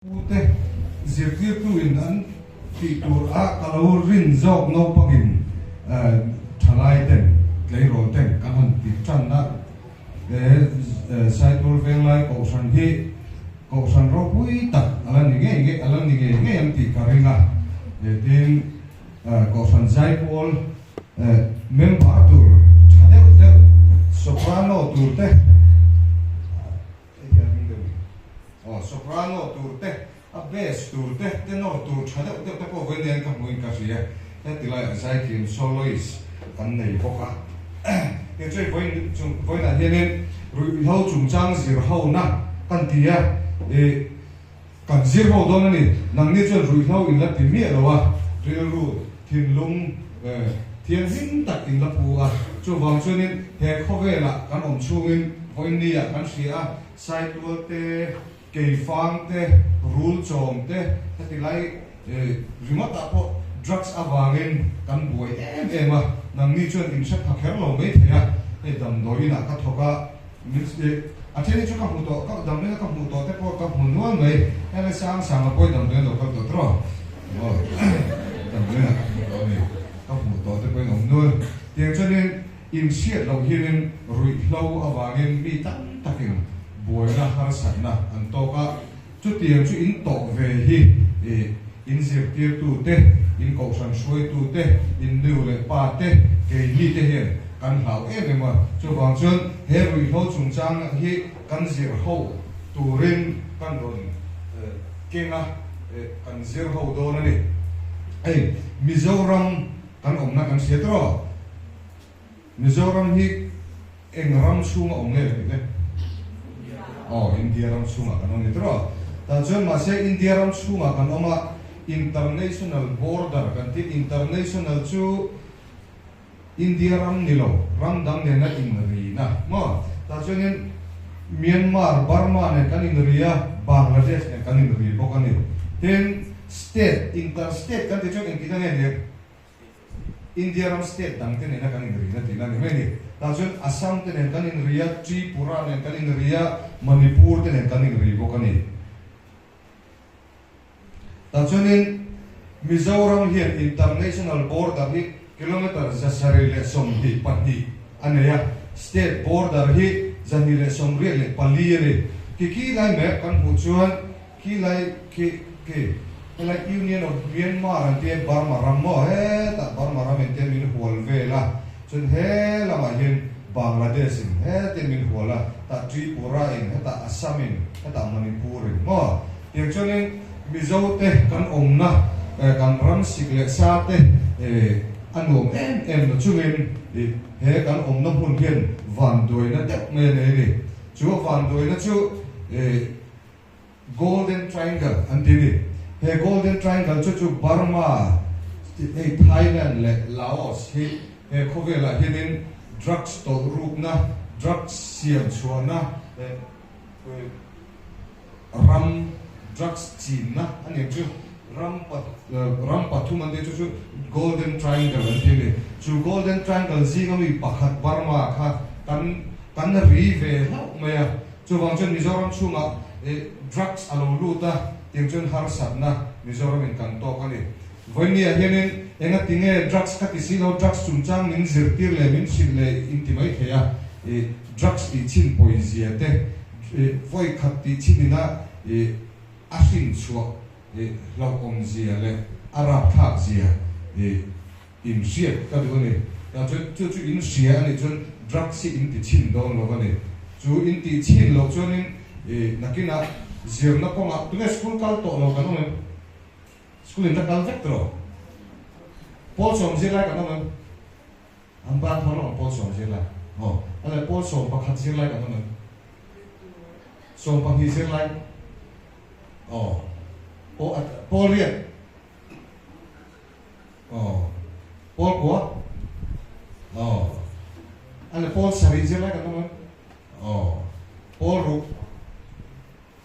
Pute zirtirtu in an tih tur a ka lo rin zawk naupangin thalai ten tleirawl ten kan han ti tan a, he Saitual Venglai Kohhran hi Kohhran ropui tak a la ni ngei ngei a la ni ngei ngei ang tih ka ring a, tin Kohhran Zaipawl member tur tha deuh deuh soprano tur te Aw soprano tur te, a bass tur te, tenor tur tha deuh deuh te pawh vawi nen ka hmuin ka hria. Heti laiah zaithiam soloist kan nei bawk a. Tichuan vawiin chung vawiinah hianin ruihhlo chungchang zir hona kan ti a, ih kan zir ho dawn a ni. Nangni chuan ruihhlo in la ti miah lo a, rilru thinlung thianghlim tak in la pu a. Chuvang chuanin he khawvelah kan awm chhungin vawiinniah kan hria a, Saitual te, Keifang te, Rulchawm te heti lai ringawtah pawh drugs avangin kan buai em em a, nangni chuan in hre pha kher lo mai thei a, hei damdawiin ah ka thawk a, min a then hi chu ka hmu tawh, ka damdawiin a ka hmuh tawh te pawh ka hmu nual mai, heng sang sang a pawi damdawiin lo kal tawh tawh aw, damdawiin ah ka hmu tawh a ni, ka hmuh tawh te pawhin awm nual, tiang chuanin. Inhriat loh hianin ruihhlo avangin mi tam takin buaina harsatna an tawk a, chutiang chu in tawh ve hi in zirtirtute, in kohhran hruaitute, in nu leh pa te, keini te hian kan hlau em em a. Chuvang chuan he ruihhlo chungchang hi kan zir ho turin kan rawn keng a, kan zir ho dawn a ni. Hei Mizoram kan awmna kan hria tawh. Mizoram hi eng ram chhunga awm nge tih le? Aw, India ram chhungah kan awm ni tawh. Tah chuan mahse India ram chhungah kan awm a, international border kan tih, international chu India ram ni lo, ram dang nena inrina maw? Tah chuanin Myanmar, Burma nen kan inri a, Bangladesh nen kan inri bawk a ni. Tin, state, interstate kan tih chuan engtin a nge ni? India ram state dang te nena kan inrina tihna ni mai a ni. Tah chuan Assam te nen kan inri a, Tripura nen kan inri a, Manipur te nen kan inri bawk a ni. Tah chuanin Mizoram hian international border hi kilometre 722 a nei a, state border hi 284 a ni. Kiki lai map kan hmuh chuan Khi lai khi khi helai Union of Myanmar an tia Burma ram maw hetah Burma ram in tian min hual vel a chuan he lamah hian Bangladesh in hetian min hual a tah Tripura in hetah Assam in hetah Manipur in maw tiang chuanin Mizo te kan awmna kan ram sik leh sa te a nuam em em na chungin he kan awmna hmun hian vanduaina deuh mai a nei a ni chu a vanduaina chu Golden Triangle an ti ni. He Golden Triangle chu chu Burma, hei Thailand leh Laos hi he khawvelah hianin drugs tawlh rukna, drugs siam chhuahna leh ram drugs chinna a ni ang chu. Ram ram pathum an tih chu chu Golden Triangle an ti a ni. Chu Golden Triangle zinga mi pakhat Burma kha kan kan ri ve hlauh mai a. Chuvang chuan Mizoram chhungah drugs a lo lut a, tiang chuan harsatna Mizoram in kan tawk a ni. Vawinia hianin enga tinge drugs ka ti si lo, drugs chungchang min zirtir leh min hrilh leh in ti mai thei a, drugs tih chhin pawizia te, vawi khat tih chhin ina a hrin chhuah hlauhawmzia leh a rapthlakzia In hriat ka duh a ni. Tah chuan chu chu in hria a nih chuan drugs hi in ti chhin dawn lo a ni. Chu in tih chhin loh chuanin i nakinah zirna kawngah tunge school kal tawh lo kan awm em? School in la kal vek tawh? Pawl sawm zirlai kan awm em? An ban thar lo ang pawl sawm zirlai. Aw, a leh pawl 11 zirlai kan awm em? 12 zirlai. Aw, pawl riat. Aw, pawl kua? Aw, a le pawl sarih zir lai kan awm em? Aw, pawl ruk?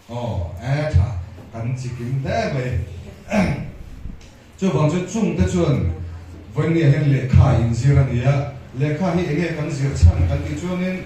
Aw, e tha, kan chikim hle mai. Chuvang chu chungte chuan vawinia hian lehkha inzir a ni a, lehkha hi enge kan zir chhan kan tih chuanin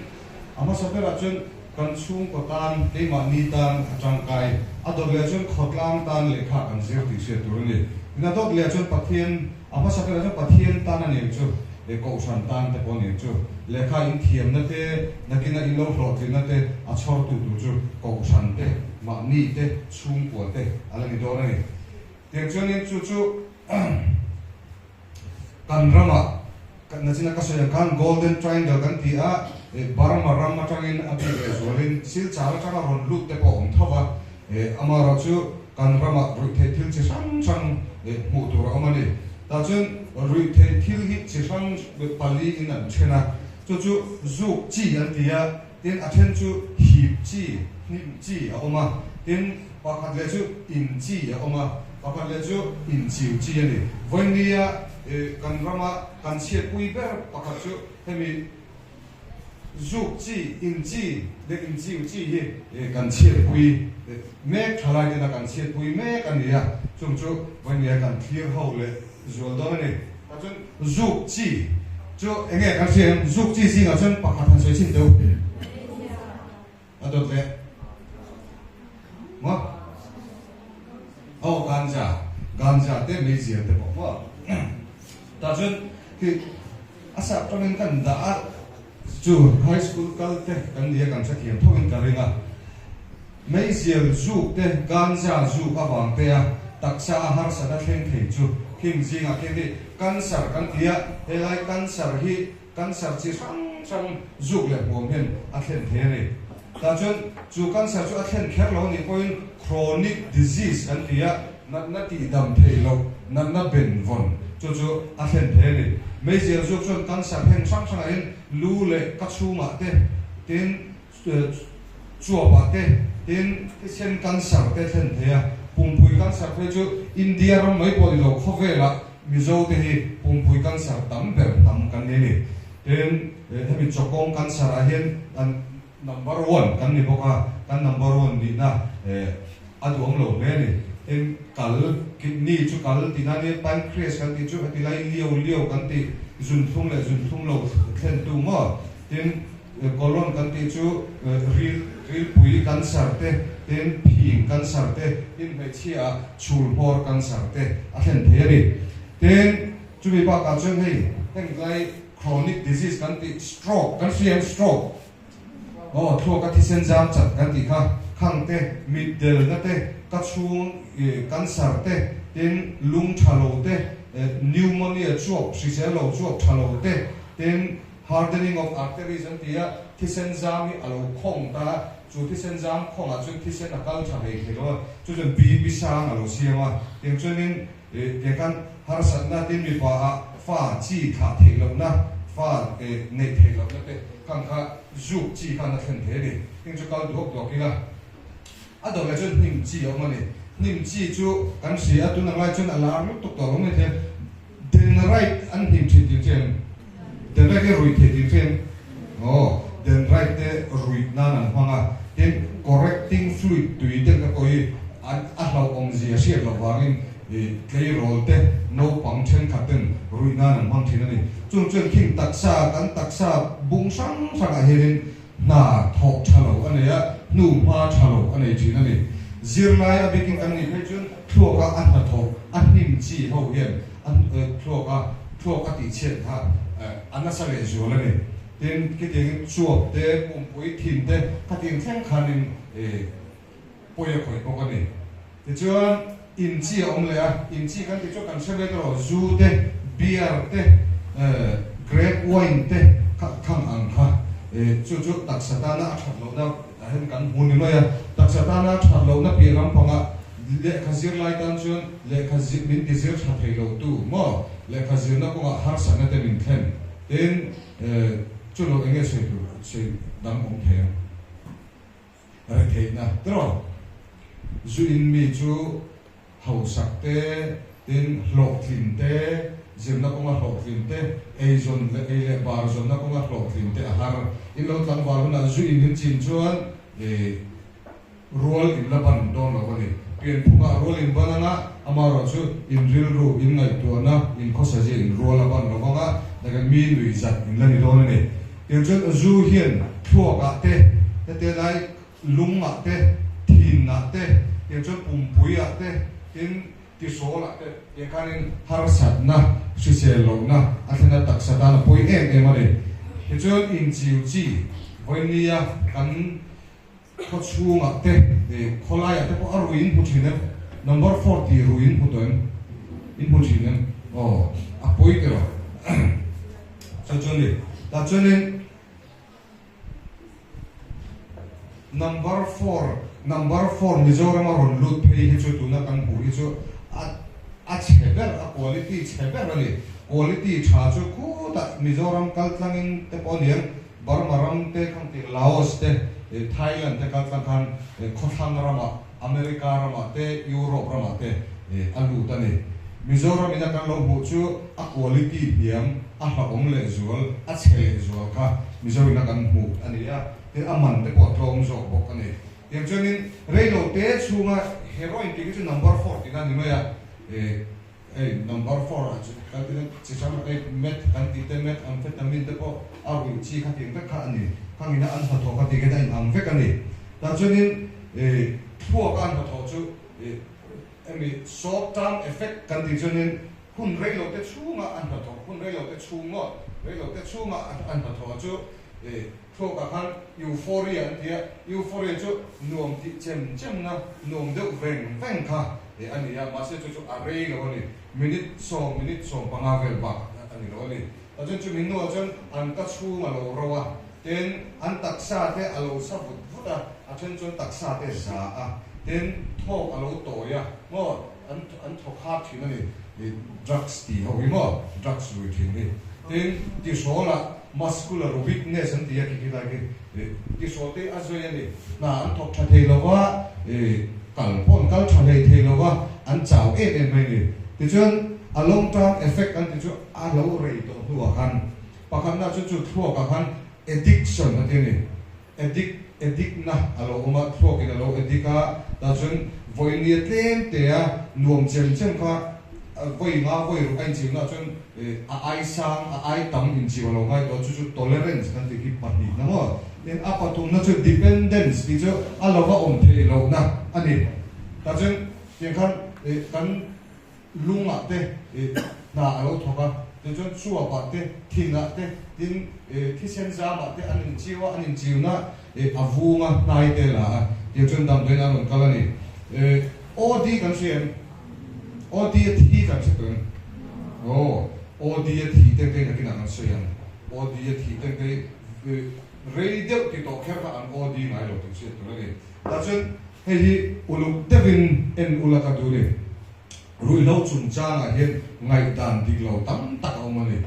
a hmasa berah chuan. kan chhungkaw tan, keimahni tan a tangkai. A dawt leh chuan khawtlang tan lehkha kan zir tih hriat tur a ni. Tin a dawt leh chuan Pathian, a hmasa berah chuan Pathian tan a ni ang chu, eh Kohhran tan te pawh a ni ang chu. Lehkha in thiamna te, nakina in lo hlawhtlinna te a chhawrtu tur chu Kohhran te, mahni te, chhungkua te a la ni dawn a ni. Tiang chuanin chu chu kan ramah nachina ka sawi ang khan Golden Triangle kan ti a, Burma ram atangin a bik leh zualin Silchar atanga rawn lut te pawh a awm tho va, amaherawh chu kan ramah ruihtheih thil chi hrang hrang hmuh tur a awm a ni. Tah chuan ruihtheih thil hi chi hrang pali in an then a, chu chu zuk chi an ti a, Tin, a then chu hip chi, hnim chi a awm a, tin, pakhat leh chu in chi a awm a, pakhat leh chu in chiu chi a ni. Vawinia kan rama kan chhiatpui ber pakhat chu hemi zuk chi, in chi leh in chiu chi hi kan chhiatpui mek, thalai tena kan chhiatpui mek a ni a, chung chu vawinia kan thlir ho leh zual dawn a ni. Tah chuan zuk chi chu eng nge kan hria em? Zuk chi zingah chuan pakhat han sawi chhin teuh. A dawt leh. Maw? Aw ganja, ganja te meizial te pawh maw? Tah chuan khi a sap tangin kan dah a, chu high school kal te kan nia kan hrethiam tho in ka ring a. Meizial zuk te, ganja zuk avang te a taksa a harsat a thleng thei chu khing zingah khian hei cancer kan ti a, helai cancer hi cancer chi hrang hrang zuk leh hmuam hian a thlen thei a ni. Tah chuan chu cancer chu a thlen kher lo a nih pawhin chronic disease kan ti a, natna tihdam theih loh, natna benvawn chu chu a thlen thei a ni. Meizial zuk chuan cancer heng hrang hrangah hian lu leh ka chhungah te tin Chuapah te, tin thisen cancer te thlen thei a, pumpui cancer phei chu India ram mai pawh ni lo khawvelah Mizo te hi pumpui cancer tam ber hnam kan ni a ni. Tin, hemi chawkawng cancer ah hian kan number one kan ni bawk a, kan number one nihna a duhawm lo hle a ni. Tin, kal, kidney chu kal tihna a nia, pancreas kan tih chu heti lai liau liau kan tih zunthlum leh zunthlum lo thlentu maw? Tin, Colon kan tih chu ril, rilpui cancer te, tin phing cancer te, tin hmeichhia ah chhul hmawr cancer te a thlen thei a ni. Tin, chumi bakah chuan hei heng lai chronic disease kan tih stroke kan hria em stroke? Aw, thluaka thisen zam chat kan tih kha, khang te, mitdelna te, ka chhung cancer te, tin lung tha lo te, pneumonia chuap hrisel lo chuap tha lo te, tin Hardening of arteries an ti a, thisen zam hi a lo khawng ta a, chu thisen zam khawngah chuan thisen a kal tha hlei thei lo a, chu chuan BP sang a lo siam a, tiang chuanin tiang khan harsatna tin mipa ah fa chi thlah theih lohna, fa neih theih lohna te khang kha zuk chi khan a thlen thei a ni. Heng chu kal duak duak ila a dawh leh chuan hnim chi a awm a ni. Hnim chi chu kan hria a, tun ang lai chuan a lar lutuk tawh lo mai thei a. Dendrite an hnim thin tih chen Dendrite hi ruih thei tih chen aw Dendrite te ruih nan an hmang a, tin correcting fluid tui te ka pawh hi an a hlauhawm zia hriat loh vangin ih tleirawl te naupang thenkhat ten ruih nan an hmang thin a ni. Chung chuan khing taksa kan taksa bung hrang hrangah hianin hna thawh tha lo a nei a, hnu hma tha lo a nei thin a ni. Zirlai a bikin kan nih phei chuan thluaka a hnathawh a hnim chi ho hian a thluaka thluak a tihchhiat kha a nasa leh zual a ni. Tin, khitiangin chuap te, pumpui thin te khatiang thleng khanin pawi a khawih bawk a ni. Tichuan, in chi a awm leh a, in chi kan tih chu kan hre ve tawh lo, zu te, beer te, grape wine te kha khang ang kha, chu chu taksa tana a that lohna tah hian kan hmu ni mai a, taksa tana a that lohna piah lampangah lehkha zir lai tan chuan lehkha zir min ti zir tha thei lo tu maw, lehkha zirna kawngah harsatna te min thlen, tin, chu lo eng nge sawi tur sawi dang awm thei ang. Retheihna tiraw? Zu in mi chu hausak te, tin hlawhtlin te, zirna kawnga hlawhtlin te, eizawn leh ei leh bar zawnna kawnga hlawhtlin te a har. In lo tlangval hunah zu in in chin chuan rual in la ban dawn lo a ni. Pianphungah rual in ban anga, amaherawh chu in rilru, in ngaihtuahna, in khawsazia in rual a ban lo vanga, dakin mi nuihzat in la ni dawn a ni. Tiang chuan zu hian thluakah te. Hetia lai lungah te, thinah te, tiang chuan pumpuiah te, tin tisawlah te tiang khanin harsatna, hrisel lohna a thlen a taksa tan a pawi em em a ni. Tichuan inchiu chi vawinia kan Khaw chhungah te eh khawlaiah te pawh a rui in hmu thin em? Number 40 rui in hmu tawh em? In hmu thin em? Aw a pawi teh rawh. Chu chu a ni. Tah chuanin number four number four Mizorama rawn lut phei hi chu tuna kan hmuh hi chu a a chhe ber a quality chhe ber a ni. Quality tha chu khutah Mizoram kal tlangin te pawh a ni ang. Burma ram te khang tih Laos te Thailand te kal tlang khan khawthlang ramah America ramah te Europe ramah te a lut a ni. Mizoram ina kan lo hmuh chu a quality hniam a hlauhawm lehzual a chhe lehzual kha Mizo ina kan hmuh a ni a, tin a man te pawh a tlawm zawk bawk a ni. Tiang chuanin reilote chhunga heroin tih hi chu number four tihna a ni mai a. Hei number four ah chu kan ti chi hrang hei meth kan tih te meth amphetamine te pawh a ruih chi kha tih vek kha a ni. Khangin a an hnathawh kha tih hian a inang vek a ni. Tah chuanin ih thluak a an hnathawh chu ih hemi short term effect kan tih chuanin hun reilo te chhunga an hnathawh hun reilo te chhung maw reilo te chhunga an hnathawh chu ih Thluakah khan euphoria an ti a, euphoria chu nuam tih chem chemna, nuam deuh veng veng kha a ni a, mahse chu chu a rei lo a ni, minute sawm, minute 15 vel bak a ni lo a ni. Tah chuan chumi hnuah chuan an ka chhung a lo ro a, tin an taksa te a lo sa vut vut a, a then chuan taksa te za a, tin thawk a lo tawi a, maw an an thawk har thin a ni, drugs tih ho hi maw, drugs rui thin hi, tin tihrawlah. Muscular weakness an ti a khi khi lai khi tihrawh te a zui a ni. Hna an thawk tha thei lo va, kal pawh an kal tha hlei thei lo va, an chau em em mai a ni. Tichuan a long term effect an ti chu a lo rei tawh hnuah khan pakhatna chu chu thluakah khan addiction a ti a ni. Addict, addict na a lo awm a, thluakin a lo addict a, tah chuan vawinia tlem te a nuam chem chem kha vawi nga vawi ruk a inchiu na chuan a ai sang, a ai tam inchiu a lo ngai tawh a, chu chu tolerance kan tih khi pahnihna maw? Tin, a pathumna chu dependence tih chu a lova awm theih lohna a ni. Tah chuan tiang khan kan lungah te hna a lo thawk a, tichuan chuapah te, thingah te, tin thisen zamah te an inchiu a, an inchiuna a vung a, hnai te la a, tichuan damdawiin a rawn kal a ni. OD kan hria em? OD a thi kan hre tawh em? Aw, OD a thi te te nakinah kan sawi ang. OD a thi te te rei deuh ti tawh kher kha an OD ngai lo tih hriat tur a ni. Tah chuan hei hi uluk deuhin en ula ka duh ni. Ruihhlo chungchangah hian ngaihdan dik lo tam tak a awm a ni.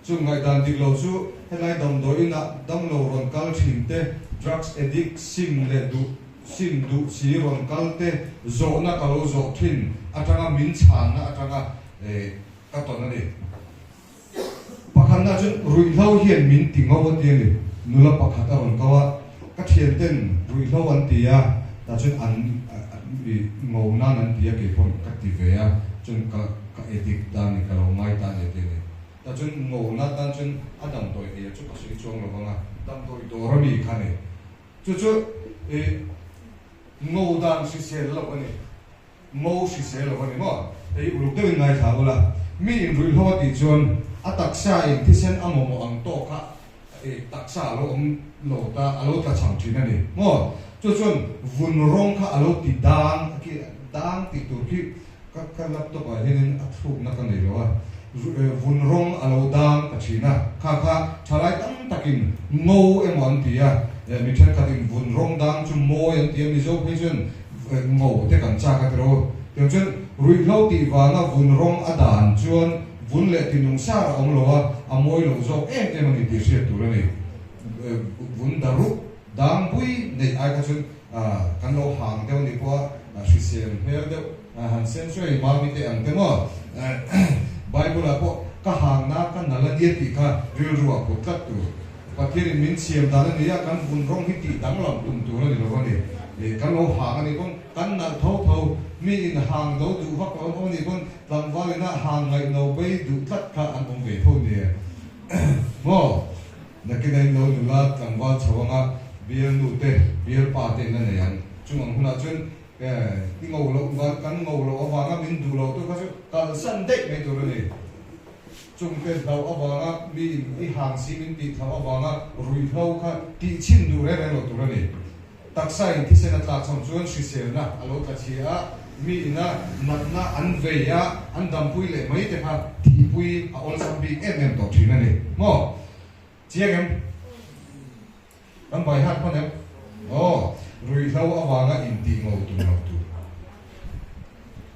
Chung ngaihdan dik lo chu helai damdawi inah damlo rawn kal thin te, drugs addict sim leh duh sim duh si rawn kal te zawhna ka lo zawh thin atanga min chhanna atanga ka tawn a ni. Pakhatna chuan ruihhlo hian min ti ngo a ti a ni. Nula pakhat a rawn ko a, ka thianten ruihhlo an ti a, tah chuan an ngo nan an ti a, kei paw'n ka ti ve a, chuan ka ka addict ta a ni, ka lo ngai ta a ni a ti a ni. Tah chuan ngo na tan chuan a damdawi ei a chu ka sawi chuang lo vang a, damdawi dawr a mi kha a ni. Chu chu i ngo dan hrisel lo a ni. Ngo hrisel lo a ni maw? Hei uluk deuhin ngaithla ula, mi inruihhlo a tih chuan a taksa in thisen a mamawh ang tawk kha taksa a lo awm lo ta, a lo tla cham thin a ni maw? Chu chuan vun rawng kha a lo ti dang khi, dang tih tur khi ka ka laptop ah hianin a thlukna ka nei lo a, vun rawng a lo dang ta thin a, kha kha thalai tam takin ngo emaw an ti a, mi thenkhatin vun rawng dang chu mawi an ti a, Mizo phei chuan Ngo te kan chak a tiro. Tiang chuan ruihhlo tih vanga vun rawng a dan chuan vun leh tinung sar a awm lo a, a mawi lo zawk em em a ni tih hriat tur a ni. Vun daruk dang bui neih ai kha chuan kan lo hang deuh ni pawh a hrisel hmel deuh han sen suai mami te ang te maw. Bible ah pawh ka hang na ka nal a nia tih kha rilru ah put tlat tur. Pathianin min siam dan a ni a, kan vun rawng hi tih danglam tum tur a ni lo a ni. Kan lo hang a nih pawn kan nalh tho tho, mi in hang do duh vak lo an awm a nih pawn tlangval ina hang ngaih no bei duh tlat kha an awm ve tho nia. Maw? Nakin a in lo nula tlangval chho anga. Bialnu te, bialpa te in la nei ang. Chung ang hunah chuan i ngo loh vang, kan ngo loh avanga min duh loh tur kha chu kalsan daih mai tur a ni. Chungte hlauh avanga mi in i hang si min tih thlauh avanga ruihhlo kha tih chhin duh reng reng lo tur a ni. Taksa in thisen a tlak cham chuan hriselna a lo tla chhia a, mi ina natna an vei a, an dampui leh mai te kha thihpui a awlsam bik em em tawh thin a ni maw? Chiang em? Kan bai hat hman em? Aw, ruihhlo avanga intih ngo tum lo tur.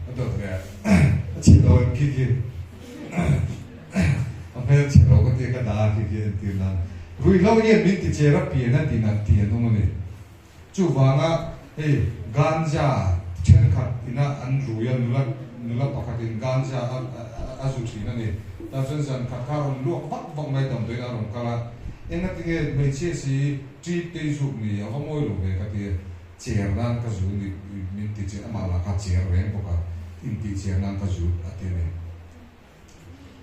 A dawt ve a, a chhe lo em khi khi? A hmel chhe lo ka tia ka dah a khi khi entir nan. Ruihhlo hian min ti cher a pian a ti nat ti an awm a ni. Chuvanga hei ganja thenkhat ina an rui a, nula nula pakhatin ganja a a zu thin a ni. Tah chuan zan khat kha a rawn luak vak vak mai damdawiin a rawn kal a, engatinge hmeichhia si trip te i zuk ni a va mawi lo ve ka ti a, cher nan ka zu ni min ti che amah lah kha cher reng bawk a, intih cher nan ka zu a ti a ni.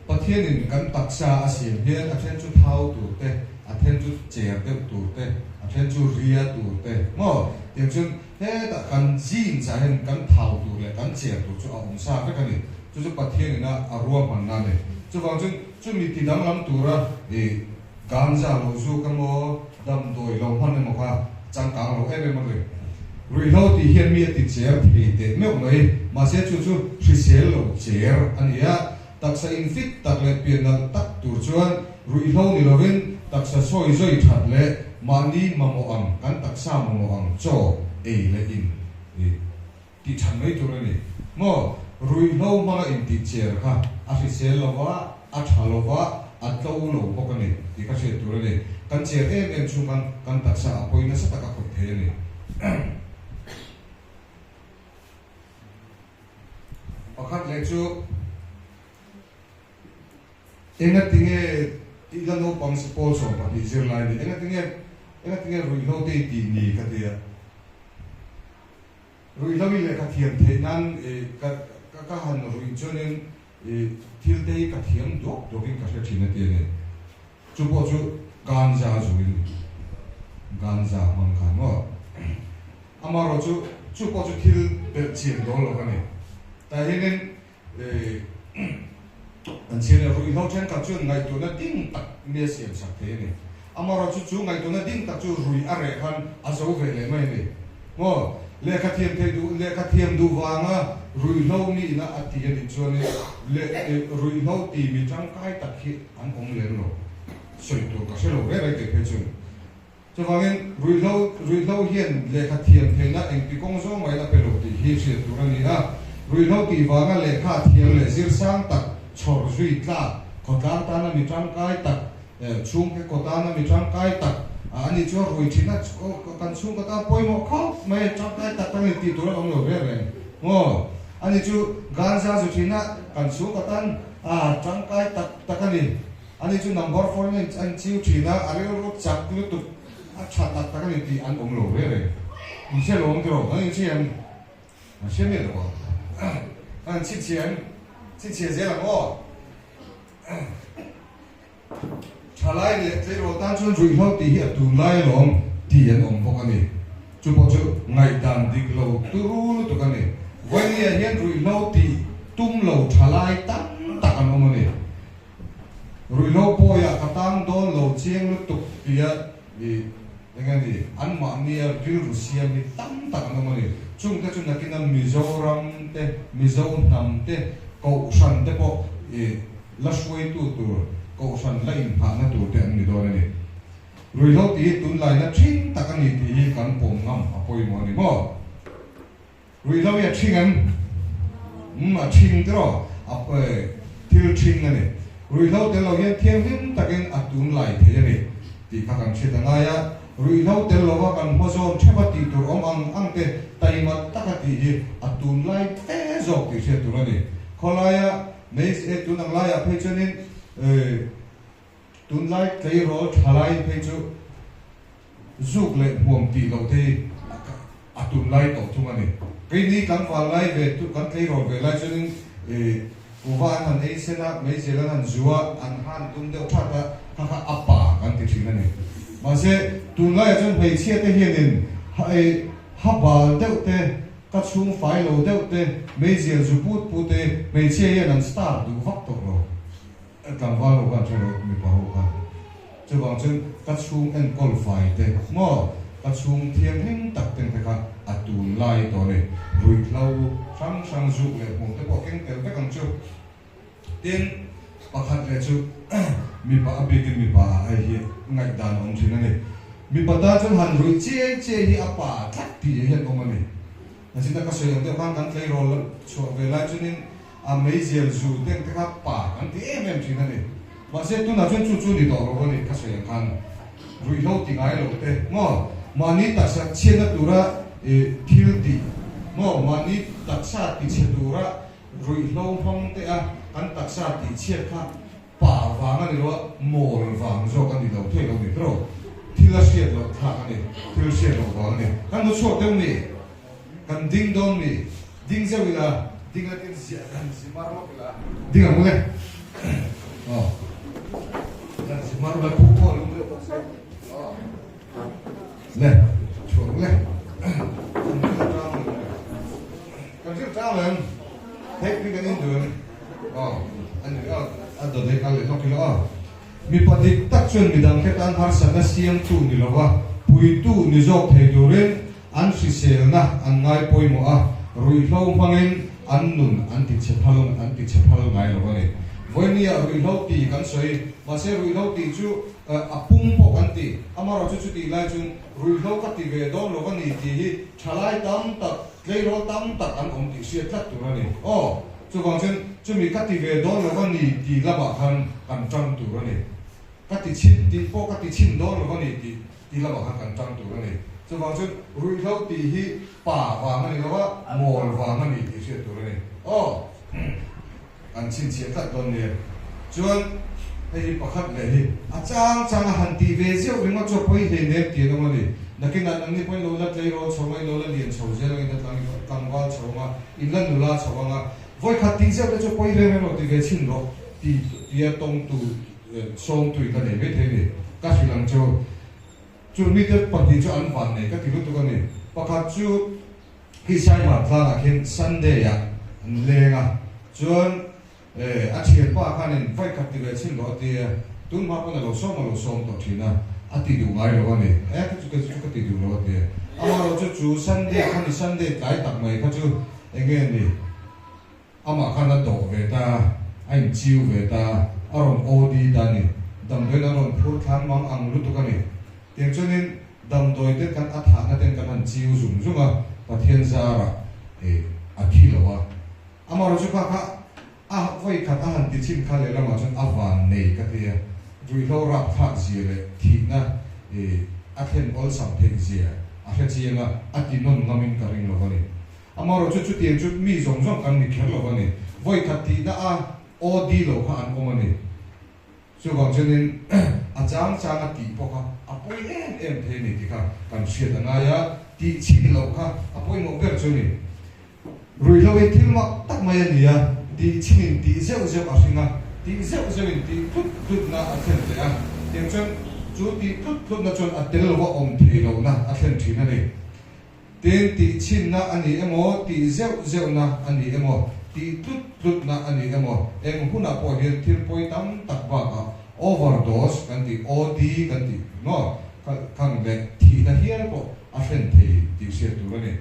Pathianin kan taksa a siam hian a then chu thau tur te, a then chu cher deuh tur te, a then chu ria tur te maw? Tiang chuan hetah kan jeans ah hian kan thau tur leh kan cher tur chu a awm sa vek a ni. Chu chu Pathianin a a ruahmanna a ni. Chuvang chuan chumi ti danglam tura i ganja lo zuk emaw, damdawi lo hman emaw kha changkang lo em em a ni. Ruihhlo tih hian mi a ti cher thei teh meuh mai, mahse chu chu hrisel lo cher a ni a, taksa infit tak leh pian nalh tak tur chuan ruihhlo ni lovin taksa sawi zawi that leh mahni mamawh ang kan taksa mamawh ang chaw ei leh in tih that mai tur a ni maw? Ruihhlo hmanga intih cher kha a hrisel lo va, a tha lo va, a tlo lo bawk a ni tih kha hriat tur a ni. Kan cher em em chhung khan kan taksa a pawi nasa tak a khawih thei a ni. Pakhat leh chu engatinge tih la naupang si pawl 12 zirlai ni, engatinge engatinge ruihhlo te i tih ni ka ti a. Ruihhlo i lehkha thiam theih nan ka ka han ruih chuanin thil te hi ka thiam duak duakin ka hre thin a ti a ni. Chu pawh chu ganja zuin ganja hmang khan maw. Amaherawh chu chu pawh chu thil belh chian dawn lo a ni. Tah hianin An chhiar leh ruihhlo thenkhat chuan ngaihtuahna ding tak mi a siam sak thei a ni. Amaherawhchu chu ngaihtuahna ding tak chu rui a reh khan a zo ve leh mai a ni. Maw? Lehkha thiam theih duh, lehkha thiam duh vanga ruihhlo mi ina a ti a nih chuanin leh ruihhlo ti mi tangkai tak hi an awm lem lo. Sawi tur ka hre lo reng reng kei phei chuan. Chuvangin, ruihhlo, ruihhlo hian lehkha thiam theihna engti kawng zawng maiin a pe lo tih hi hriat tur a ni a. Ruihhlo tih vanga lehkha thiam leh zir sang tak, chhawr zui tlak, khawtlang tana mi tangkai tak, chhungte kaw tana mi tangkai tak a ni chuan rui thin a, kan chhungkaw tan pawimawh khawp mai a, tangkai tak tak a ni tih tur a awm lo reng reng maw? Ani chu ganja zu thin a, kan chhungkaw tan tangkai tak tak a ni. Ani chu number four in an chiu thin a, a rilru chak lutuk a tha tak tak a ni tih an awm lo reng reng. In hre lo ang tiraw? An inchhi em? An hre miah lo ang. An chhinchhiah em? Chhinchhiah zel ang aw. Thalai leh tleirawl tan chuan ruihhlo tih hi a tunlai alawm tih an awm bawk a ni. Chu pawh chu ngaihdan dik lo turu lutuk a ni. Vawinia hian ruihhlo tih tum lo thalai tam tak an awm a ni. Ruihhlo pawiah ka tang dawn lo chiang lutuk tia i eng a ni, anmahnia rilru siam hi tam tak an awm a ni. Chungte chu nakina Mizoram te, Mizo hnam te, Kohhran te pawh i la hruaitu tur, Kohhran la inghahna tur te an ni dawn a ni. Ruihhlo tih hi tunlaina thin tak a ni tih hi kan pawm ngam a pawimawh a ni maw? Ruihhlo hi a ṭhing em? Umm, a ṭhing tiraw? A thil ṭhing a ni. Ruihhlo tel lo hian thianghlim takin a tunlai thei a ni tih kha kan hriat a ngai a. Ruihhlo tel lova kan hma zawn ṭheuha tih tur awm ang ang te taima taka tih hi a tunlai fe zawk tih hriat tur a ni. Khawlaia mei tun ang laiah phei chuanin Tunlai tleirawl thalai phei chu zuk leh hmuam tih loh te hi a tunlai tawh thung a ni. Keini kan vanlai ve kan tleirawl ve lai chuanin kuva an han ei sen a, meizel an han zu a, an han dum deuh that a, kha kha a pa kan ti thin a ni. Mahse, tunlaiah chuan hmeichhia te hianin ha bal deuh te, ka chhung fai lo deuh te, meizial zu put put te hmeichhia hian an star duh vak tawh lo. Tlangval ho khan hre lo, mipa ho khan. Chuvang chuan ka chhung enkawl fai te maw, ka chhung thianghlim tak ten te kha a tunlai tawh a ni. Ruihhlo hrang hrang zuk leh hmuh te pawh a keng tel vek ang chu. Tin, pakhat leh chu mipa a bikin mipa ah hei hi ngaihdan a awm thin a ni. Mipa tan chuan han ruih chiai chiai hi a pa tlat tih hi an awm a ni. Nachina ka sawi ang deuh khan kan tleirawl chhuah ve lai chuanin a meizial zu te ang te kha pa kan ti em em thin a ni. Mahse tunah chuan chu chu ni tawh lo a ni ka sawi ang khan ruihhlo ti ngai lo te maw mahni taksa chhiatna tura thil tih maw mahni taksa tichhe tura Ruihhlo hmang te a kan taksa tih chhiat kha pa vang a ni lo a, mawl vang zawk a ni lo thei lo ni tawh. Thil a hriat loh thlak a ni, thil hriat loh vang a ni. Kan nu chhuak deuh mi? Kan ding dawn mi? Ding zeuh ila, ding a tin ziah kan zi mar lawk ila. Ding ang le. Aw. Kan zi mar la puk pawh lung deuh bawk se. Aw. Le, chhuak le. Kan ri tang le. Kan ri tang le. Hei pi kan in dun. Aw, an ri a a dawt hei kal leh lawk ila aw. Mipa dik tak chuan midang te tan harsatna siamtu ni lova puitu ni zawk thei turin an hriselna an ngai pawimawh a, ruihhlo hmangin an nun an ti chhe phal an ti chhe phal ngai lo a ni. Vawinia ruihhlo ti kan sawi, mahse ruihhlo tih chu A pum pawh kan ti. Amaherawh chu chutih lai chuan ruihhlo ka ti ve dawn lo a ni tih hi thalai tam tak, tleirawl tam tak an awm tih hriat tlat tur a ni. Aw, chuvang chuan chumi ka ti ve dawn lo a ni tih lamah khan kan tang tur a ni. Ka ti chhin tih pawh ka ti chhin dawn lo a ni tih tih lamah khan kan tang tur a ni. Chuvang chuan ruihhlo tih hi pa vang a ni lo a, mawl vang a ni tih hriat tur a ni. Aw. Kan chhinchhiah tlat dawn nia. Chuan hei hi pakhat leh hi a chang chang a han tih ve zeuh ringawt chu a pawi hlei nem tih an awm a ni. Nakinah nangni pawhin lo la tleirawl chho ang a, in lo la lian chho zel ang, in la tlangval chho ang a, in la nula chho ang a. Vawikhat tih zeuh te chu pawi reng reng lo ti ve chhin rawh ti tia tawngtu sawmtu in la nei mai thei a ni. Ka hrilh ang chu. Chu mite pahnih chu an van nei ka ti lutuk a ni. Pakhat chu. Khi Saimar tlangah khian Sunday ah an leng a, chuan a thianpa khanin vai khat ti ve chhin rawh a ti a, tun hma pawn a lo sawm a lo sawm tawh thin a, a ti duh ngai lo a ni. E ka chu ka chu ka ti duh lo a ti a, amaherawhchu chu Sunday kha ni Sunday tlai tak mai kha chu eng nge ni Amah khan a dawh ve ta, a inchiu ve ta, a rawn OD ta a ni. Damdawiin a rawn phur thlan mang ang lutuk a ni. Tiang chuanin damdawi te kan a thahna ten kan han chiu zung zung a, Pathian zarah eh a thi lo a. Amaherawhchu kha kha a vawi khat a han ti chhin kha lehlamah chuan a van nei ka ti a, ruihhlo rapthlak zia leh thihna eh a thlen awlsam theih zia a hre chiang a, a ti nawn ngamin ka ring lo a ni. Amaherawh chu chutiang chu mi zawng zawng kan ni kher lo a ni. Vawi khat tihna a aw di lo kha an awm a ni. Chuvang chuanin a chang chang a tih pawh kha a pawi em em thei a ni tih kha kan hriat a ngai a, tih chhin loh kha a pawimawh ber chu a ni. Ruihhlo hi thil mak tak mai a ni a, tih chhinin tih zeuh zeuh a hring a, tih zeuh zeuhin tih tlut tlutna a thlen leh a, tiang chuan chu tih tlut tlutna chuan a tel lova awm thei lohna a thlen thin a ni. Tin, tih chhinna a ni emaw, tih zeuh zeuhna a ni emaw, tih tlut tlutna a ni emaw, eng hunah pawh hian thil pawi tam tak bakah overdose kan tih, OD kan tih maw, khang leh thihna hial pawh a hren thei tih hriat tur a ni.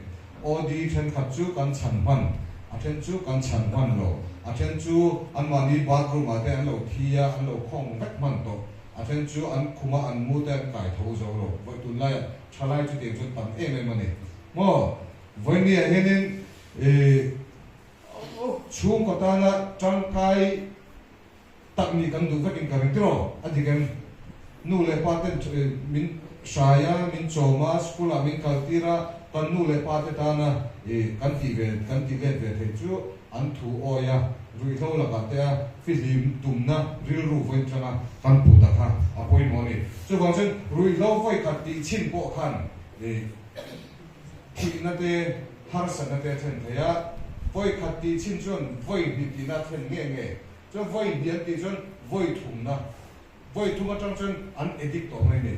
OD thenkhat chu kan chhan hman, a then chu kan chhan hman lo, a then chu anmahni bathroom-ah te an lo thi a, an lo khawng vek hman tawh, a then chu an khuma an mu te an kai tho zo lo. Vawi tunlaiah Thalai chutiang chuan tam em em a ni. Maw? Vawinia hianin ih chhungkaw tana tangkai tak nih kan duh vekin ka ring tiraw? A dik em? Nu leh pa ten min hrai a, min chawm a, school ah min kal tir a, kan nu leh pa te tana ih kan tih ve kan tih let ve theih chu an thu awi a, ruihhlo lakah te a fihlim tumna rilru vawiin tanga kan put a kha a pawimawh a ni. Chuvang chuan ruihhlo vawi khat tih chhin pawh khan thihna te, harsatna te a thlen thei a, vawi khat tih chhin chuan vawi hnih tihna a thlen nge nge. Chuan vawi hnih an tih chuan vawi thumna, vawi thum atang chuan an addict tawh mai a ni.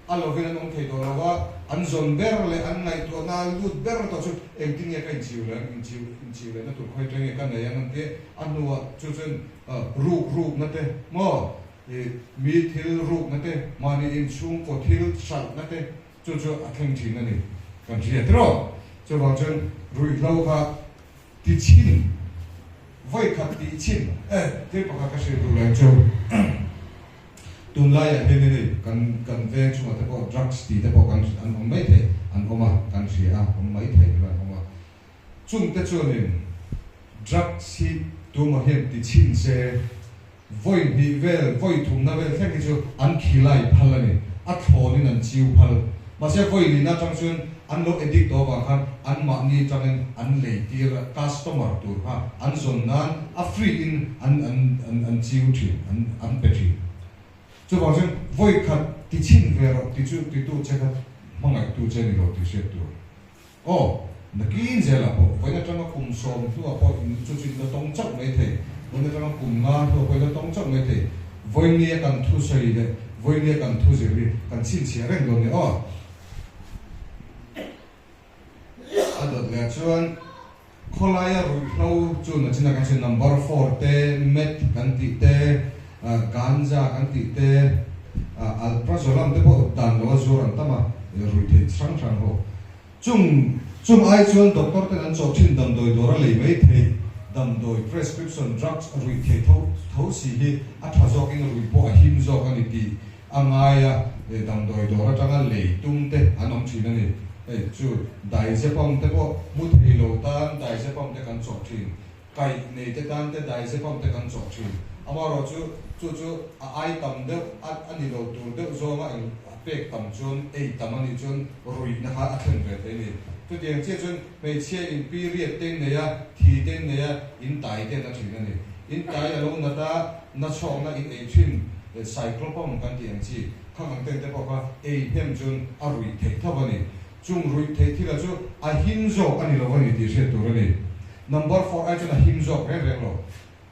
A lovin an awm thei tawh lo a, an zawn ber leh an ngaihtuahna lut ber tawh chu engtin nge ka inchiu leh ang, inchiu inchiu lehna tur khawi ṭe nge ka nei ang an ti a hnuah chu chuan ruk rukna te maw ih mi thil rukna te mahni inchhungkaw thil hralhna te chu chu a thleng ṭhin a ni kan hria tiraw. Chuvang chuan ruihhlo kha ti chhin vawi khat tih chhin e thil pakhat ka hrilh duh leh chu. Tunlaiah hian hei kan kan veng chungah te pawh drugs tih te pawh kan an awm mai thei an awm a, kan hria a, awm mai thei te pawh an awm a. Chung te chuanin drugs hi tumah hian ti chhin se vawi hnih vel, vawi thumna vel thleng hi chu an khilai phal a ni, a thlawnin an chiu phal. Mahse vawi lihna atang chuan an lo addict tawh avang khan anmahni atangin an lei tir a, customer tur kha an zawn nan a free in an an an an chiu thin, an an pe thin. Chuvang chuan vawi khat ti chhin ve rawh ti chu titu che kha hmangaihtu che ni lo tih hriat tur. Aw, nakin zelah pawh vawiin atanga kum sawm hnuah pawh in chu chu in la tawng chauh mai thei, vawiin atanga kum nga hnuah pawh in la tawng chauh mai thei. Vawinia kan thusawi leh vawinia kan thuzir hi kan chhinchhiah reng dawn nia aw. A dawt leh chuan khawlaia ruihhlo chu nachina kan sawi number four te, meth kan tih te, ganja kan tih te, alprazolam te pawh dan loa zuar an tam a, ruih theih hrang hrang ho. Chung chung ai chuan doctor ten an chawh thin damdawi dawr a lei mai theih, damdawi prescription drugs ruih theih tho tho si hi a tha zawkin ruih pawh a him zawk a ni tih A ngaia damdawi dawr atanga lei tum te an awm thin a ni. Hei chu Diazepam te pawh mu thei lo tan Diazepam te kan chawh thin. Kaih nei te tan te Diazepam te kan chawh thin. Amaherawh chu chu chu a ai tam deuh a a ni lo tur deuh zawnga eng a pek tam chuan ei tam a nih chuan ruihna kha a thlen ve thei a ni. Chutiang chiah chuan hmeichhia in period te in nei a, thi te in nei a, in tai te an la thin a ni. In tai a lo nat a, na chhawkna in ei thin. Cyclopam kan tih ang chi khang ang ten te pawh kha ei hnem chuan a ruih theih tho a ni. Chung ruih theih thila chu a him zawk a ni lo a ni tih hriat tur a ni. Number four ai chuan a him zawk reng reng lo.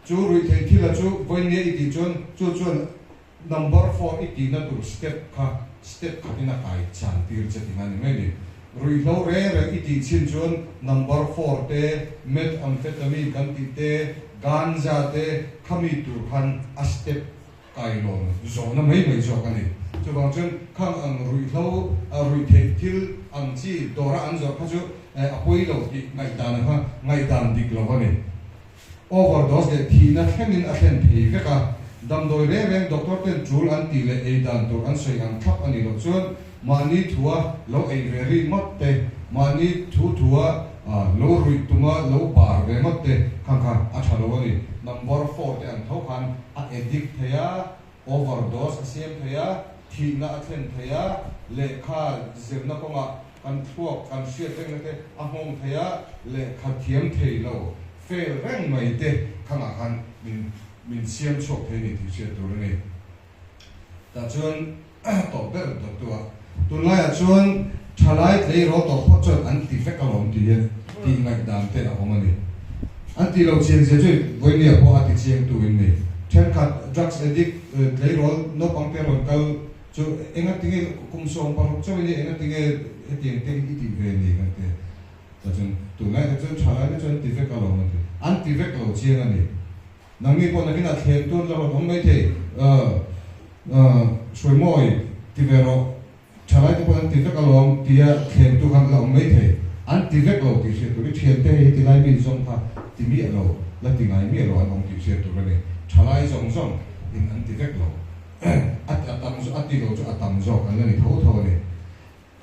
Chu ruih theih thila chu vawinia i tih chuan chu chuan number four i tihna tur step kha step khatin a kai chan tir che tihna a ni mai a ni. Ruihhlo reng reng i tih chin chuan number four te, methamphetamine kan tih te, ganja te khami tur khan a step kailawn zawhna mai mai zawk a ni. Chuvang chuan khang ang ruihhlo, ruih theih thil ang chi dawra an zawrh kha chu a pawi lo tih ngaihdan kha ngaihdan dik lo a ni. Overdose leh thihna thlengin a thlen thei vek a, damdawi reng reng doctor ten tul an tih leh ei dan tur an sawi ang thlap a nih loh chuan mahni thua lo ei ve ri ngawt te, mahni thu thua lo ruih tuma lo bar ve ngawt te khang kha a tha lo a ni. Number four te ang tho khan a addict thei a, overdose a siam thei a, thihna a thlen thei a, lehkha zirna kawngah kan thluak kan hriat rengna te a nghawng thei a, lehkha thiam thei lo fail reng mai te khangah khan min min siam chhuak thei a ni tih hriat tur a ni. Tah chuan tawp ber dawttu a, tunlaiah chuan thalai tleirawl tawh phawt chuan an ti vek alawm tih hian tih ngaihdan te a awm a ni. An tih lo chian zia chu vawinia pawh a ti chiangtu in ni. Thenkhat drugs addict tleirawl naupang te rawn kal Chu enga tinge kum 16 chauh in enga tinge hetiang te i tih ve ni kan ti a. Tah chuan tunlai te chuan thalai te chuan an ti vek alawm an ti. An ti vek lo chiang a ni. Nangni pawh nakinah thlem tur la rawn awm maithei hruaimawi ti ve rawh thalai te pawh an ti vek alawm tia thlem tu khan la awm maithei. An ti vek lo tih hriat tur i thiante hei heti lai mi zawng kha ti miah lo la ti ngai miah lo an awm tih hriat tur a ni. Thalai zawng zawng in an ti vek lo. A tam a ti lo chu a tam zawk an la ni tho tho a ni.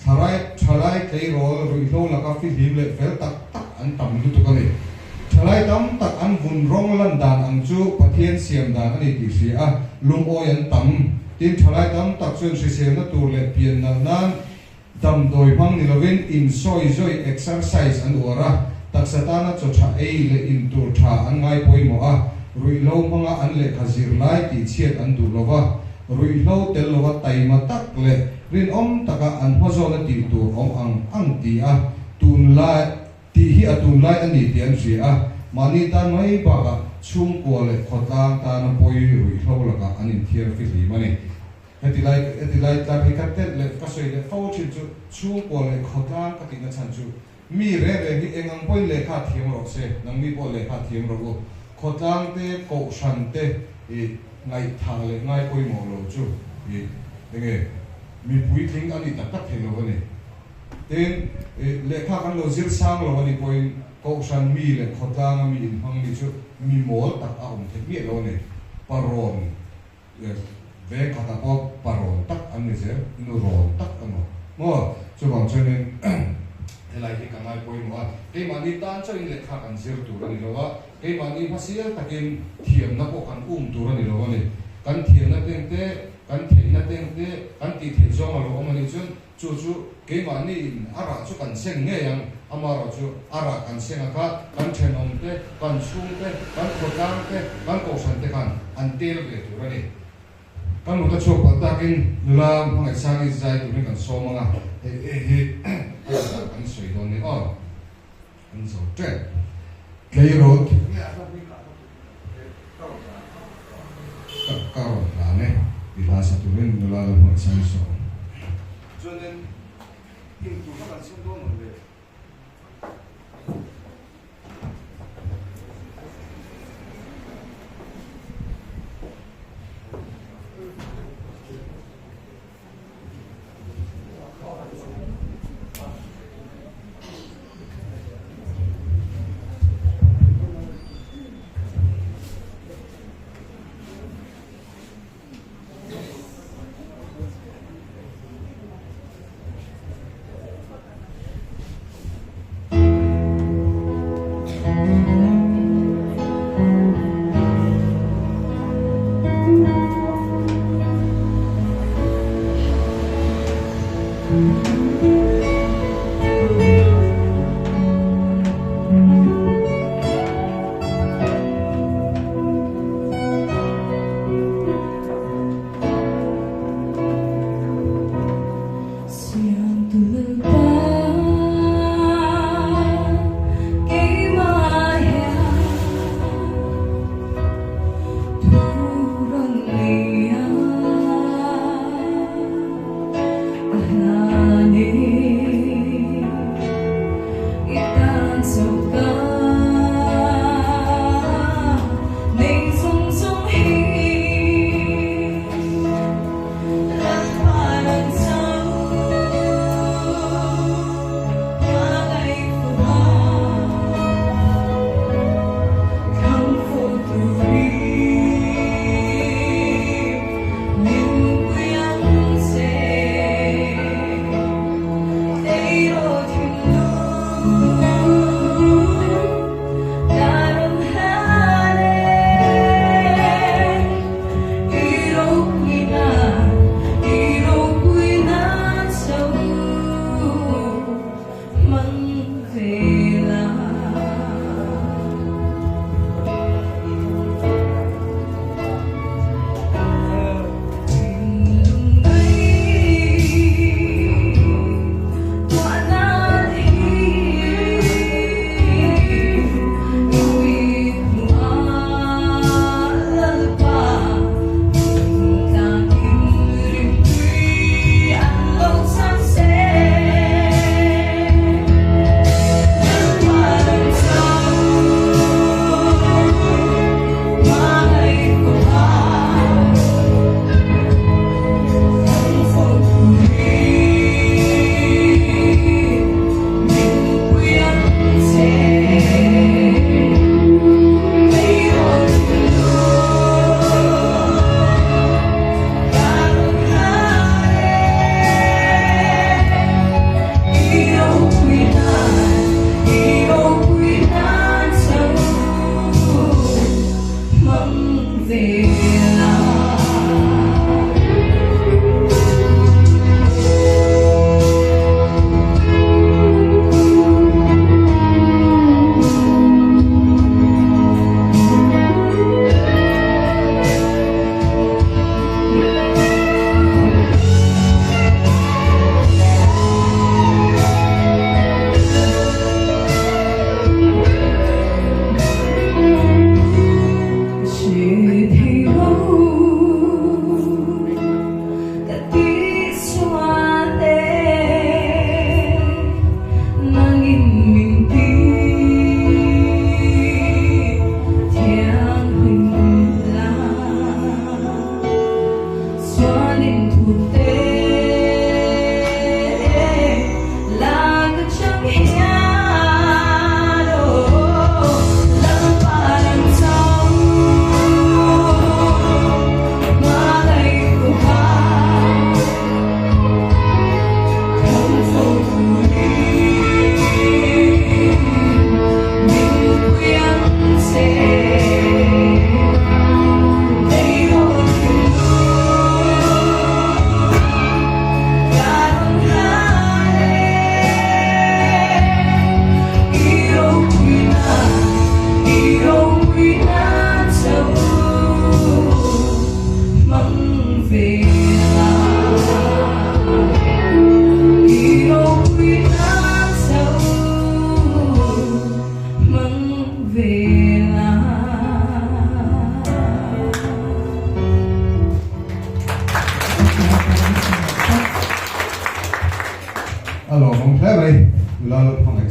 Thalai thalai tleirawl ruihhlo laka fihlim leh fel tak tak an tam lutuk a ni. Thalai tam tak an vun rawng lan dan ang chu Pathian siam dan a ni tih hria a, lungawi an tam. Tin, thalai tam tak chuan hriselna tur leh pian nalh nan damdawi hmang ni lovin insawi zawi, exercise, an uar a, taksa tana chaw tha ei leh in tur tha an ngai pawimawh a, ruihhlo hmanga an lehkha zir lai tih chhiat an duh lo va, ruihhlo tel lova taima tak leh rinawm taka an hmazawna tih tur awm ang ang ti a tunlai tih hi a tunlai a ni tih an hria a, mahni tan mai bakah chhungkua leh khawtlang tana pawi ruihhlo lakah an inthiar fihlim a ni. Heti lai heti lai tlak hi ka telh leh ka sawi leh fo thin chu chhungkua leh khawtlang ka tihna chhan chu mi reng reng hi eng ang pawhin lehkha thiam rawh se, nangni pawh lehkha thiam rawh u. Khawtlang te, kohhran te i ngaihthah leh ngai pawimawh lo chu i enge mi puitling a nih tak tak thei lo a ni. Tin, i lehkha kan lo zir sang lo a nih pawhin kohhran mi leh khawtlanga mi inhmang mi chu mi mawl tak a awm theih miah lo a ni. Parawn. Veng khatah pawh pa rawn tak an ni zel, nu rawn tak emaw maw? Chuvang chuanin helai hi ka ngai pawimawh a, keimahni tan chauhin lehkha kan zir tur a ni lo a, keimahni hmasial takin thiamna pawh kan um tur a ni lo a ni. Kan thiamna teng te, kan theihna teng te, kan tih theih zawng a lo awm a nih chuan Chu chu keimahni in a rah chu kan seng ngei ang, amaherawh chu a rah kan seng a kha kan thenawm te, kan chhung te, kan khawtlang te, kan kohhran te khan an tel ve tur a ni. Kan mut a chhuak palh takin nula hmangaihsangi zai turin kan sawm ang a, hei hei hi a rah kan sawi dawn ni aw. An zo tep. Tleirawl ka rawn hlan e ti hla sa turin nula lo hmangaihsan sawm. Chuanin intur kha kan siam dawn lo le.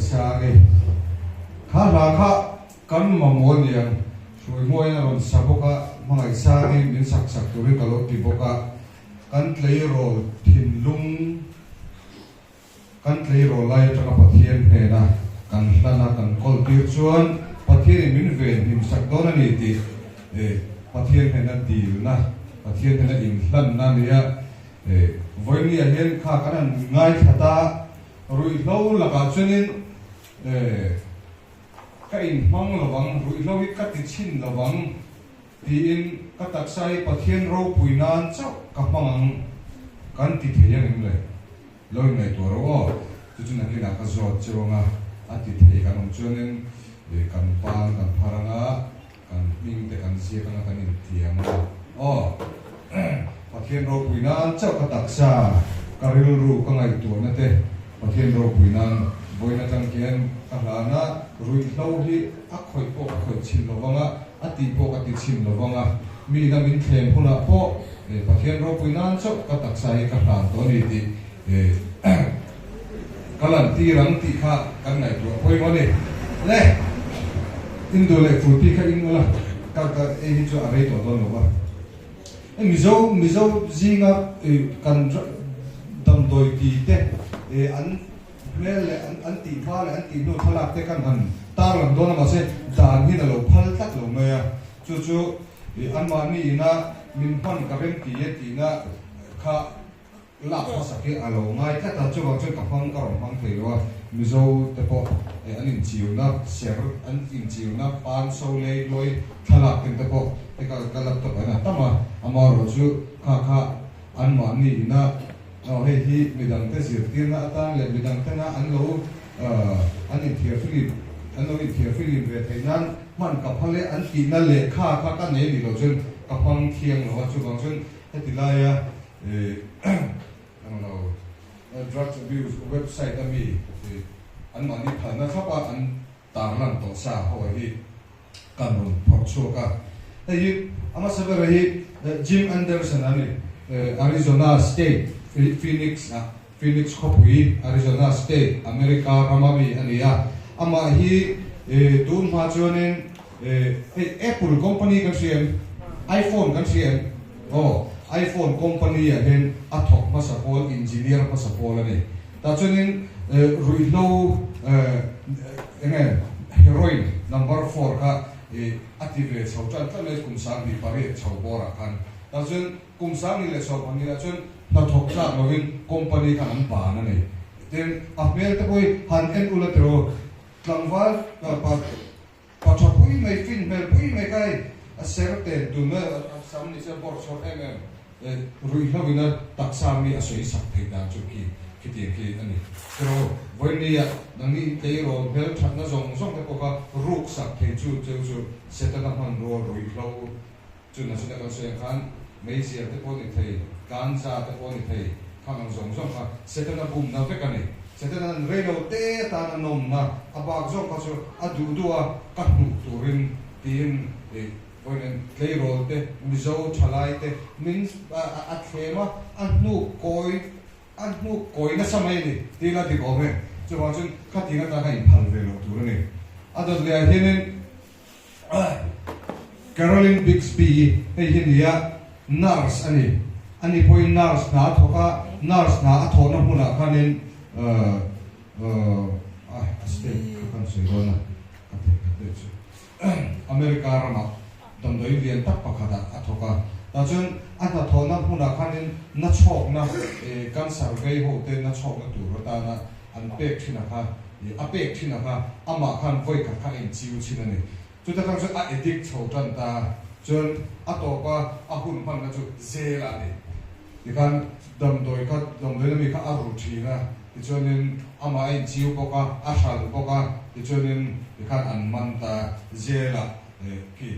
Hmangaihsangi kha hla kha kan mamawh aniang Hruaimuain a rawn sa bawk a, Hmangaihsangi min sak sak turin ka lo ti bawk a, kan tleirawl thinlung Kan tleirawl lai atanga Pathian hnena kan hlana kan kawl tir chuan Pathianin min ven hlim sak dawn a ni tih Pathian hnena dilna, Pathian hnena inhlanna a ni a. Vawinia hian kha kan han ngaithla ta, ruihhlo lakah chuanin ka inhmang lovang, ruihhlo hi ka ti chhin lovang Tiin ka taksa hi Pathian ropui nan chauh ka hmang ang kan ti thei ang em le? Lo inngaihtuah rawh aw, chu chu nakinah ka zawt cheu anga a ti thei kan awm chuanin kan pan kan phar anga kan hming te kan ziak anga kan intiam anga aw. Pathian ropui nan chauh ka taksa, ka rilru ka ngaihtuahna te Pathian ropui nan vawiin atang hian ka hlan a, ruihhlo hi a khawih pawh ka khawih chhin lo vang a, a tih pawh ka ti chhin lo vang a, mi ina min thlem hunah pawh Pathian ropui nan chauh ka taksa hi ka hlan tawh a ni tih ka lan tir ang tih kha kan ngaihtuah pawimawh a ni. Le, Indo leh Furti kha in ula, ka ka ei hi chu a rei tawh dawn lo va. Mizo Mizo zinga kan damdawi ti te an hmel leh an an tih hma leh an tih hnu thlalak te kan han tarlang dawn a mahse dan hian a lo phal tlat lo mai a, chu chu anmahni ina min hman ka rem ti e tihna kha Lak hmasak hi a lo ngai tlat a, chuvang chuan ka hmang ka rawn hmang thei lo a, Mizo te pawh an inchiuna ser, an inchiuna pan so lei lawi thlalak ten te pawh hei ka ka laptop ah hian a tam a, amaherawhchu kha kha anmahni ina aw hei hi midangte zirtirna atan leh midangtena an lo an inthiarfilim an lo inthiarfilim ve theih nan hman ka phal e an tihna lehkha kha ka nei nih loh chuan ka hmang thiang lo a, chuvang chuan heti laia Englo drugs abuse website a mi anmahni phalna thlapa an tarlan tawh sa ho hi kan rawn phawrh chhuak a. Hei hi a hmasa bera hi Jim Anderson a ni, Arizona State Phoenix ah Phoenix khawpui Arizona State America rama mi a ni a. Amah hi tun hma chuanin hei Apple company kan hria em? iPhone kan hria em? Aw, iPhone company ah hian a thawk hmasa pawl, engineer hmasa pawl a ni. Tah chuanin ruihhlo eng nge heroin number four kha a ti ve chho tan tlat mai kum 28 chho bawrah khan. Tah chuan kum 2020 ah chuan hnathawk tlak lovin company khan an ban a ni. Tin, a hmel te pawh hi han en ula tiraw tlangval pa Pa tha pui mai, fin hmel pui mai kha hei a ser ten tun mai a sam ni se bawr chhawr em em ruihhlo in a taksa mi a sawi sak theih dan chu khi khitiang khi a ni. Tiraw vawinia nangni in tleirawl hmel thatna zawng zawng te pawh kha ruk sak thei chu cheu chu Setana hmanrua ruihhlo chu nachina kan sawi ang khan meizial te pawh ni thei, ganja te pawh ni thei, khang ang zawng zawng kha Setana bumna vek a ni. Setana'n reilo te atan a nawmna a bak zawk kha chu a duh duh a, ka hmuh turin tiin vawiin tleirawl te, Mizo thalai te min a thlem a, a hnuk kawi a hnuk kawi nasa mai a ni tih la dik awm e. Chuvang chuan khatiang atan kha inphal ve loh tur a ni. A dawt leh ah hianin Carolyn Bixby hei hi nia nurse a ni. Ani pawhin nurse hna a thawk a, nurse hna a thawhna hmunah khanin a state kha kan sawi dawn a, ka theih khat daih chu. America ramah damdawi lian tak pakhatah a thawk a, tah chuan a hnathawhna hmunah khanin nachhawkna cancer vei ho te nachhawkna tur atana an pek thin a kha a pek thin a kha amah khan vawi khat kha a inchiu chhin a ni. Chuta tang chuan a addict chho tan ta chuan a tawp a a hun hmanna chu zel a ni. Tikhan damdawi kha damdawi lami kha a ru thin a, tichuanin amah a inchiu bawk a, a hral bawk a, tichuanin tikhan an man ta zel a khi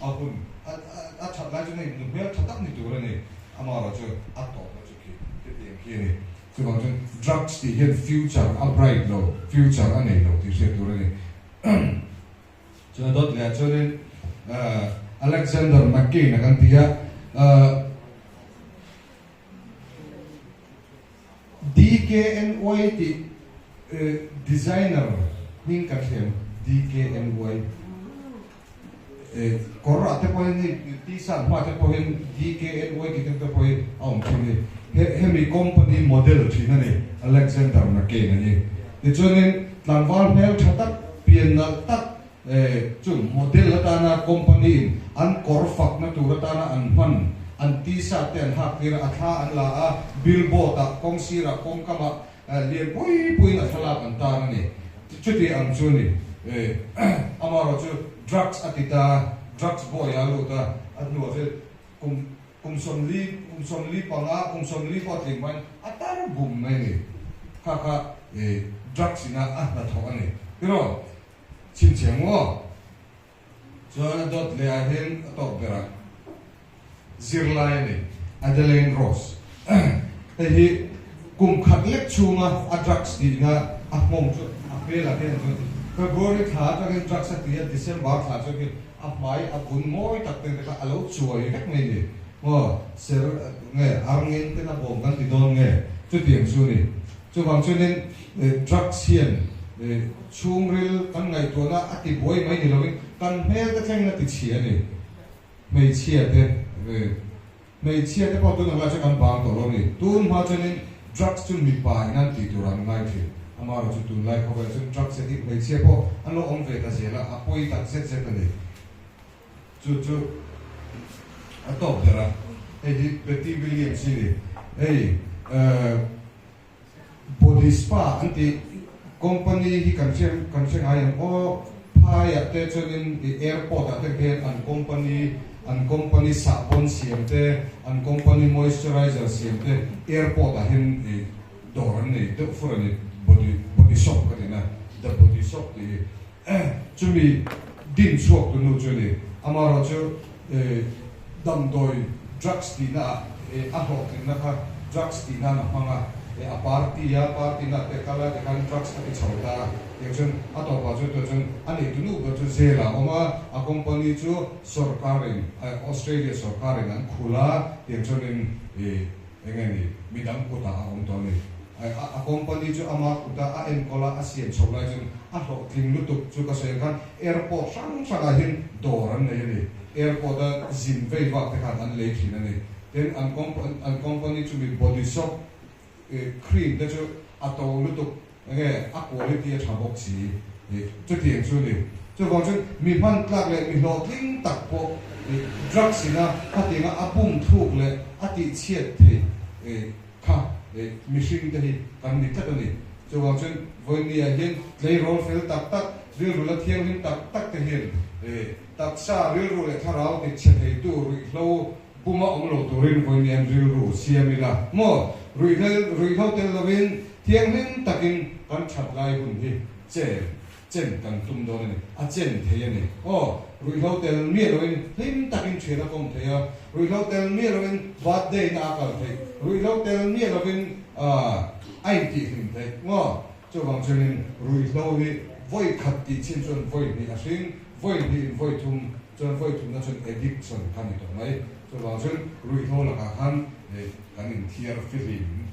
a hun a that lai chuan hei nu hmel tha tak ni tur a ni, amaherawhchu a tawpna chu khi khitiang khi a ni. Chuvang chuan drugs tih hian future a bright lo, future a nei lo tih hriat tur a ni. Chuan a dawt leh ah chuanin Alexander McCain a kan ti a, DKNY tih. Designer hming kan hriam DKNY kawr ah te pawhin hei t-shirt hma te pawhin DKNY tih te pawh hi a awm thin ni. Hemi company model thin a ni Alexander McCain a ni. Tichuanin tlangval hmel tha tak pian nalh tak Chu model atana company in an kawr fakna tur atana an hman, an t-shirt te an hak tir a, a thla an la a, billboard ah, kawng sirah, kawng kamah lian pui puiin a thlalak an tan a ni. Chuti ang chu a ni. Amaherawhchu drugs a ti ta a, drugs boy a lut a, a hnuah chuan kum kum 40, kum 45, kum 40 pawh a tling hmain a tar bum mai a ni. Kha kha drugs ina a hnathawh a ni. Tiraw? Chhinchhiah maw? Chuan a dawt leh ah hian a tawp berah zirlai a ni, Adelaine Rose. Hei hi kum khat lek chhunga a drugs tihna a hmawng chu a hmelah hian chuan February thla atangin drugs a ti a, December thla chuan khi a hmai a vun mawi tak te kha a lo chuai vek mai ni. Maw? Ser nge arngeng ten a bawm kan ti dawn nge? Chutiang chu a ni. Chuvang chuanin drugs hian chhungril kan ngaihtuahna a ti buai mai ni loin kan hmel te thlengin a ti chhia a ni. Hmeichhia te hmeichhia te pawh tun ang lai chuan kan bang tawh lo a ni. Tun hma chuanin drugs chu mipa in an tih tur an ngai thin. Amaherawhchu tunlai khawvelah chuan drugs addict hmeichhia pawh an lo awm ve ta zel a, a pawi tak zet zet a ni. Chu chu a tawp ber a, hei hi Betty Williams hi ni. Hei Body Spa an tih company hi kan hre kan hre ngai ang aw. Phaiah te chuanin i airport ah te khian an company an company sahbawn siam te, an company moisturizer siam te airport ah hian i dawr an nei deuh fur a ni. Body Body Shop ka ti na, The Body Shop tih hi. Chumi din chhuak tu nu chu a ni. Amaherawhchu damdawi drugs tihna ah a hlawhtlinna kha drugs tih nan a hmang a, a party a party na te kal a tikhan drugs a ti chho ta a, tiang chuan a tawpah chuan tunah chuan a neitu nu ber chu jail ah a awm a, a company chu sawrkarin Australia sawrkarin an khul a, tiang chuanin Eng nge ni? Midang kutah a awm tawh a ni. A company chu ama kuta a enkawl a, a siam chho lai chuan a hlawhtling lutuk chu ka sawi ang khan airport hrang hrangah hian dawr an nei a ni. Airport a zin vei vak te khan an lei thin a ni. Tin, an an company chu mi body soap cream te chu a to lutuk eng nge a quality a tha bawk si chutiang chu a ni. Chuvang chuan mi hman tlak leh mi hlawhtling tak pawh drugs ina khatianga a bum thluk leh a tihchhiat theih kha mihring te hi kan ni tlat a ni. Chuvang chuan vawinia hian tleirawl fel tak tak, rilru la thianghlim tak tak te hian taksa rilru leh thlarau tichhe theitu ruihhlo Puma awm lo turin vawiin rilru siam ila maw? Ruihhel ruihhlo tel lovin thianghlim takin kan that lai hun hi chen chen kan tum dawn a ni. A chen thei a ni. Aw, ruihhlo tel miah loin hlim takin thian a kawm thei a, ruihhlo tel miah loin birthday na a kal theih, ruihhlo tel miah lovin a intihhlim theih maw? Chuvang chuanin ruihhlo hi vawi khat tih chin chuan vawi hnih a hring, vawi hnihin vawi thum chuan vawi thumna chuan addiction kha ni tawh mai. Chuvang chuan ruihhlo lakah khan kan inthiar fihlim,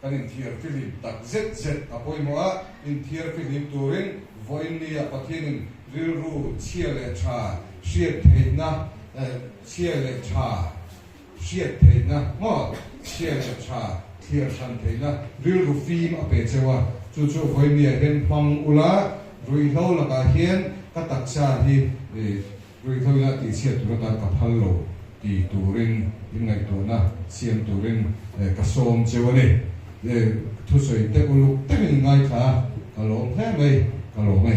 kan inthiar fihlim tak zet zet a pawimawh a, inthiar fihlim turin vawiin nia Pathianin rilru chhia leh tha hriat theihna, chhia leh tha, Hriat theihna maw? Chhia leh tha thliar hran theihna rilru fim a pe cheu a, chu chu vawinia hian hmang ula, ruihhlo lakah hian ka taksa hi ruihhlo ina tihchhiat tur atan ka phal lo ti turin inngaihtuahna siam turin ka sawm cheu a ni. Thusawi te uluk takin ngaithla a, ka lawm hle mai, ka lawm e.